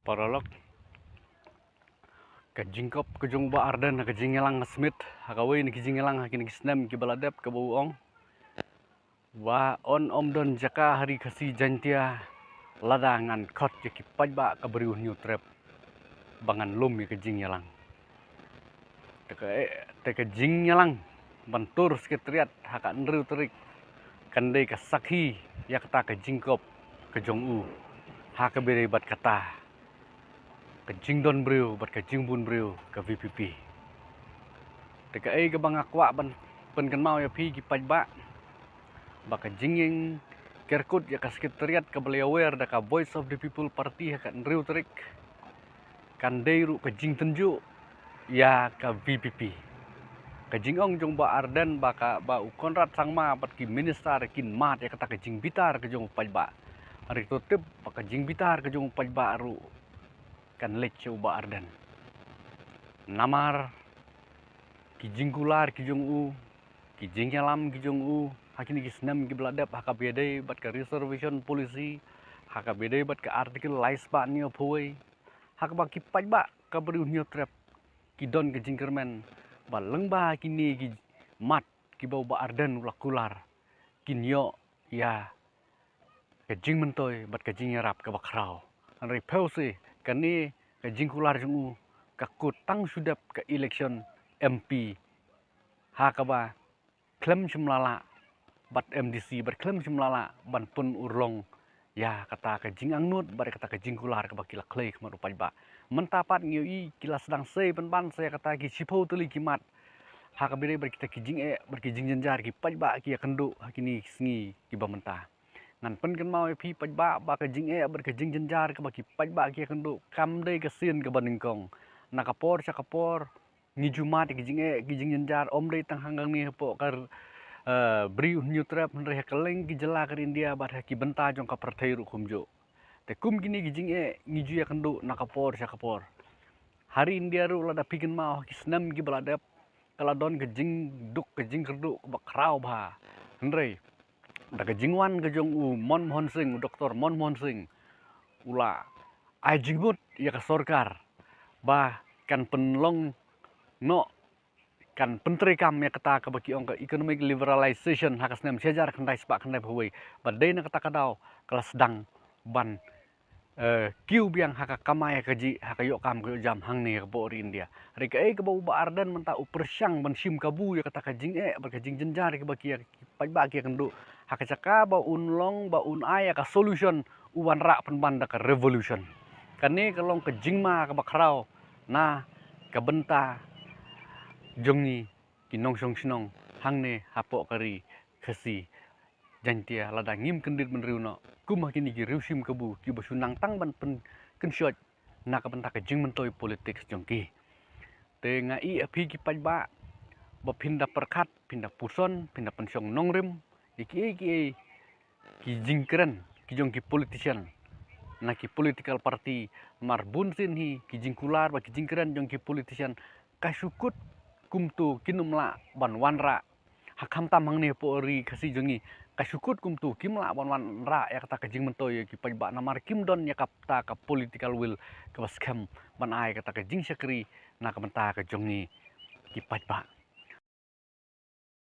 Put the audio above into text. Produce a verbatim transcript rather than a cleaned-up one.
Paralok, ka jingkop ka jong u Bah Ardent ha ka jingïalang ha Smit, ha kawei na ki jingïalang ha kine ki snem kiba la dep, kaba u ong ba un ym don jaka ha ri Khasi Jaiñtia lada ngan khot ïa ki paidbah ka Bri u Hynñiewtrep ba ngan lum ïa ka jingïalang. Te ka, te ka jingïalang ban tur Secretariat ha ka hynriew tarik kan dei ka sakhi ïa kata ka jingkop ka jong u ha kaba ïadei bad kata ka jingdon briew bad ka jingbun briew ka V P P. Te kaei kaba nga kwah ban pynkynmaw ïa phi ki paidbah, ba ka jingïeng kerkut ïa ka Secretariat kaba la ïawer da ka Voice of the People Party ha ka hynriew tarik kan dei ruh ka jingtynjuh ïa ka V P P. Ka jingong jong Bah Ardent ba ka, ba u Conrad Sangma bad ki minister kin mad ïa kata ka jingbitar ka jong u paidbah. Hynrei to tip ba ka jingbitar ka jong u paidbah ruh kan leit sha u Bah Ardent. Namar ki jingkular ki jong u, ki jingïalam ki jong u ha kine ki snem kiba la dep ha kaba ïadei bad ka reservation policy, ha kaba ïadei bad ka Article lai spah hynñiewphew wei, ha kaba ki paidbah ka Bri u Hynñiewtrep ki don ka jingkyrmen ba lyngba kine ki mat kiba u Bah Ardent u la kular kin ïoh ïa ka jingmyntoi bad ka jingïarap kaba khraw. Hynrei phewse kane ka jingkular jong u ka kut tang shu dep ka election M P ha kaba khlem shym la lah bad M D C bad khlem shym la lah ban pynurlong ïa kata ka jingangnud bad kata ka jingkular kaba ki la khlei khmat u paidbah. Mynta pat ngi ïohi ki la sdang sei pynban sa ïa kata ki shiphew tylli ki mat ha kaba ïadei bad kita ki jingeh bad ki jingjynjar ki paidbah ki ïakynduh ha kine ki sngi kiba mynta. Ngan pynkynmaw ïa phi paidbah ba ka jingeh bad ka jingjynjar kaba ki paidbah ki ïakynduh kam dei ka sien kaba nyngkong. Na ka por sha ka por ngi ju mad ïa ki jingeh ki jingjynjar, ym dei tang hangne hapoh ka, eh, Bri u Hynñiewtrep, hynrei ha kylleng ki jylla ka ri India bad ha ki bynta jong ka pyrthei ruh kumjuh. Te kum kine ki jingeh ngi ju ïakynduh na ka por sha ka por. Ha ri India ruh lada phi kynmaw ha ki snem kiba la dep ka la don ka jingduk ka jingkyrduh kaba khraw bha. Hynrei da ka jingwan ka jong u Manmohan Singh, u Doktor Manmohan Singh, u la ai jingmut ïa ka sorkar ba kan pynlong noh, kan pyntreikam ïa kata kaba ki ong ka economic liberalization ha ka snem shi hajar khyndai spah khyndaiphew wei. Ba dei na kata ka daw ka la sdang ban, eh, kiew biang ha ka kamai ha ka jih, ha ka ïoh kam ka ïoh jam hangne hapoh ri India. Hynrei kaei kaba u Bah Ardent mynta u pyrshang ban shim kabu ïa kata ka jingeh bad ka jingjynjar kaba ki ïa ki paidbah ki ïakynduh, ha ka jaka ba un long ba un ai ïa ka solution, u wanrah pynban da ka revolution. Kane ka long ka jingma kaba khraw na ka bynta jong ngi ki nongshong shnong hangne hapoh ka ri Khasi Jaiñtia, lada ngim kyndit bynriew noh kum ha kine ki riew shim kabu kiba shu nang tang ban pynkynshoi na ka bynta ka jingmyntoi politics jong ki. Te nga ïa phi ki paidbah ba phin da pyrkhat, phin da puson, phin da pynshong nongrim ïa kiei kiei ki jingkren ki jong ki politician na ki political party, namar bun sien hi ki jingkular bad ki jingkren jong ki politician ka shu kut kumto kin ym lah ban wanrah. Ha khamtam hangne hapoh ri Khasi jong ngi ka shu kut kumto kim lah ban wanrah ïa kata ka jingmyntoi ïa ki paidbah namar kim don ïa kata ka political will kaba skhem ban ai kata ka jingshakri na ka bynta ka jong ngi ki paidbah.